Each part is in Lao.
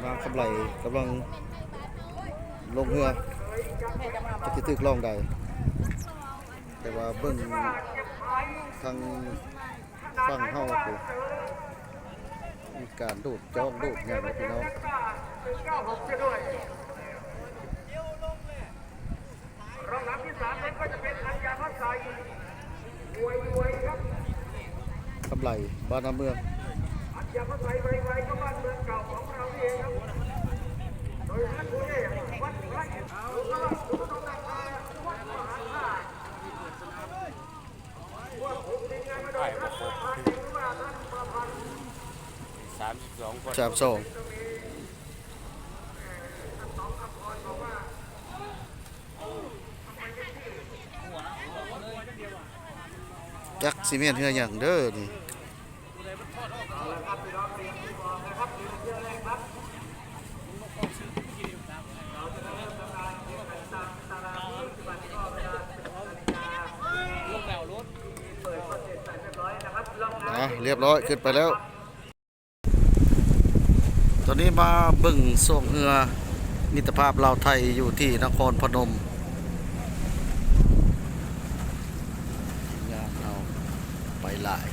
ນາງຄຳໄຫຼກຳລັງລົງເຮືອ ຈັກຊິຖືກລ່ອງໃດ ແຕ່ວ່າເບິ່ງທາງຝັ່ງເຮົາພຸ້ນ ມີການໂດດຈອງໂດດຫຍັງເດ້ພີ່ນ້ອງ. ລຳດັບທີສາມນັ້ນກໍຈະເປັນອັນຢາພະໄຊ ຄຳໄຫຼ ບ້ານນາເມືອງ ອັນຢາພະໄຊໄວໆ ກໍບ້ານເມືອງເກົ່າຂອງເຮົານີ້ເອງ. ໂດຍທ່ານຜູ້ໃຫຍ່ວັດໄພ ຫຼືວ່າຜູ້ນຳພາວັດມະຫາທາດ ພວກຜົມທີມງານມາໂດຍທ່ານ ສາມສິບສອງຄົນ ສາມສອງ ຈັກຊິແມ່ນເຮືອຫຍັງເດີນີ້. ອ່າ ຮຽບຮ້ອຍ ຂຶ້ນໄປແລ້ວ. ຕອນນີ້ມາເບິ່ງຊ່ວງເຮືອມິດຕະພາບລາວໄທຢູ່ທີ່ນະຄອນພະນົມ. ທີມງານເຮົາໄປຫຼາຍ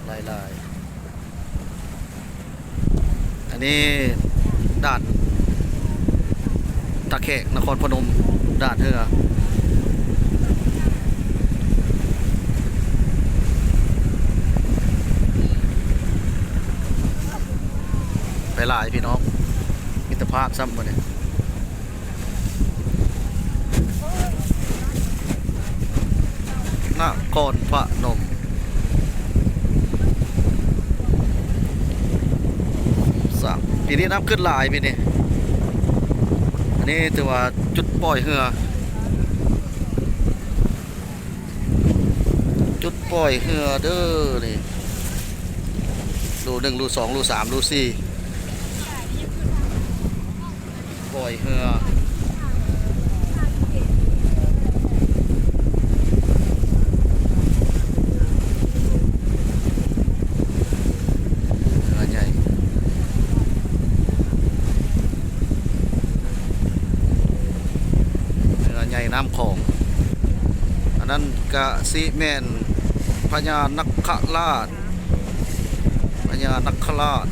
ຫຼາຍໆ. ອັນນີ້ດ່ານທ່າແຂກ ນະຄອນພະນົມ ດ່ານເຮືອ ໄປຫຼາຍພີ່ນ້ອງ ມິດຕະພາບຊ້ຳມື້ນີ້. ນະຄອນພະນົມ ສາມ ປີນີ້ນ້ຳຂຶ້ນຫຼາຍປີນີ້. ອັນນີ້ຖືວ່າຈຸດປ່ອຍເຮືອ ຈຸດປ່ອຍເຮືອເດີນີ້ ລູໜຶ່ງ ລູສອງ ລູສາມ ລູສີ່ ປ່ອຍເຮືອ ເຮືອໃຫຍ່ ເຮືອໃຫຍ່ນ້ຳຂອງ. ອັນນັ້ນກະຊິແມ່ນພະຍານາກຄະລາດ ພະຍານາກຄະລາດ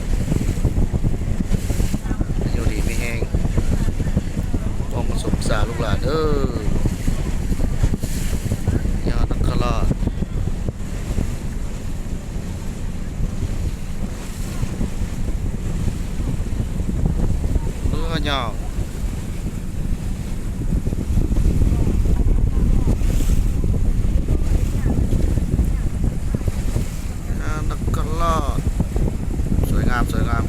ຢູ່ດີມີແຮງ ຄວາມປະສົມສາລູກຫຼານເດີ ພະຍານາກຄະລາດ. ເຮືອຍາວ ພະຍານາກຄະລາດ ສວຍງາມ ສວຍງາມ.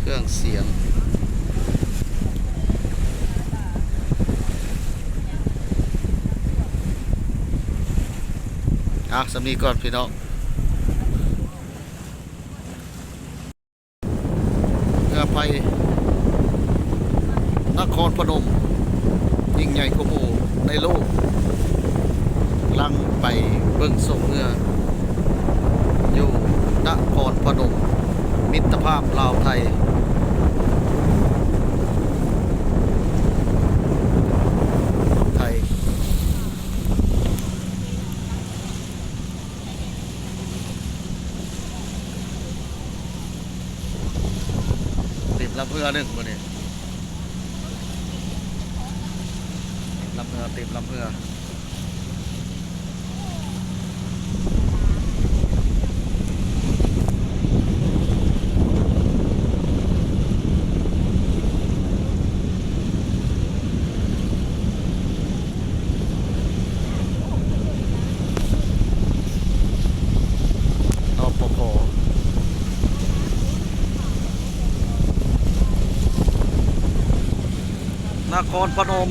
ເຄື່ອງສຽງ ອ່ະ ສ່ຳນີ້ກ່ອນພີ່ນ້ອງ. ເຮືອໄຟນະຄອນພະນົມ ຍິ່ງໃຫຍ່ກວ່າໝູ່ໃນໂລກ. ກຳລັງໄປເບິ່ງໂຊງເຮືອຢູ່ນະຄອນພະນົມ ມິດຕະພາບລາວໄທ ໄທ. ເຕັມລຳເຮືອໜຶ່ງມື້ນີ້ ເຕັມລຳເຮືອ ເຕັມລຳເຮືອ. ນະຄອນພະນົມ.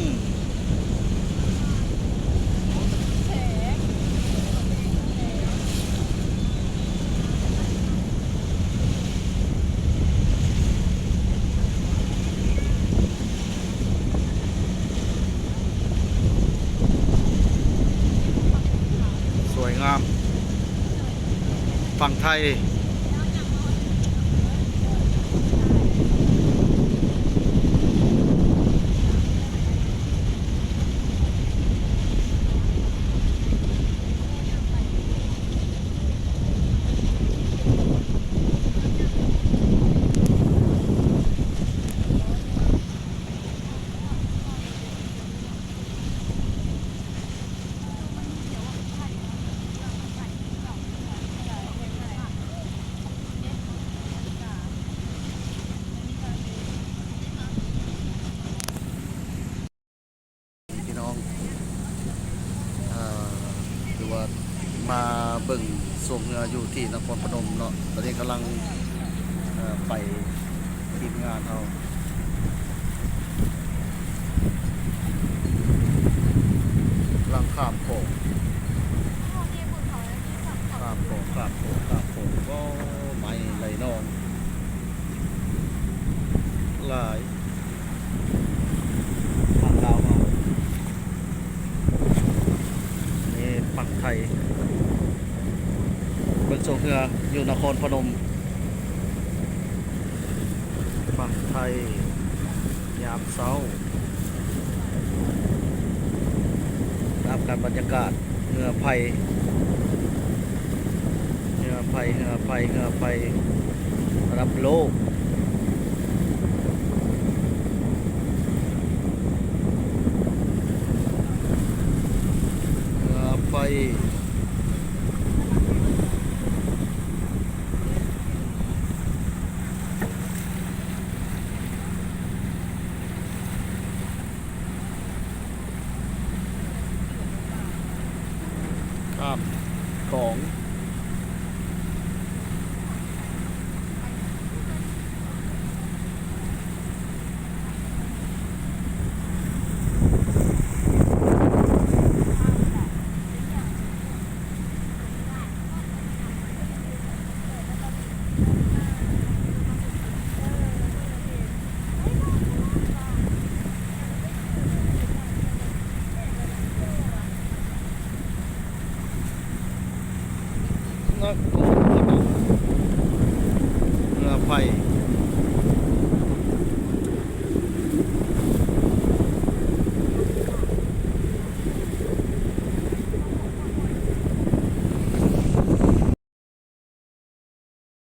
ຝັ່ງໄທ. ພີ່ນ້ອງ ເອີ ຖືວ່າມາເບິ່ງຊ່ວງເຮືອຢູ່ທີ່ນະຄອນພະນົມເນາະ, ຕອນນີ້ກຳລັງ ເອີ ໄປ ທີມງານເຮົາກຳລັງຂ້າມຂອງ ຂ້າມຂອງ ຂ້າມຂອງ ຂ້າມຂອງ. ໂອ້ ໄໝ້ໄຫຼນອງຫຼາຍ. ຝັ່ງລາວເຮົາ ນີ້ຝັ່ງໄທ ເບິ່ງຊ່ວງເຮືອຢູ່ນະຄອນພະນົມ. ຝັ່ງໄທ ຍາມເຊົ້າ ຕາມກັນບັນຍາກາດເຮືອໃຜ ເຮືອໃຜ ເຮືອໃຜ ເຮືອໃຜລະດັບໂລກ ເຮືອໃຜ. ຂ້າມຂອງ ນັກກອງຂະໜົມ ເຮືອໃຜ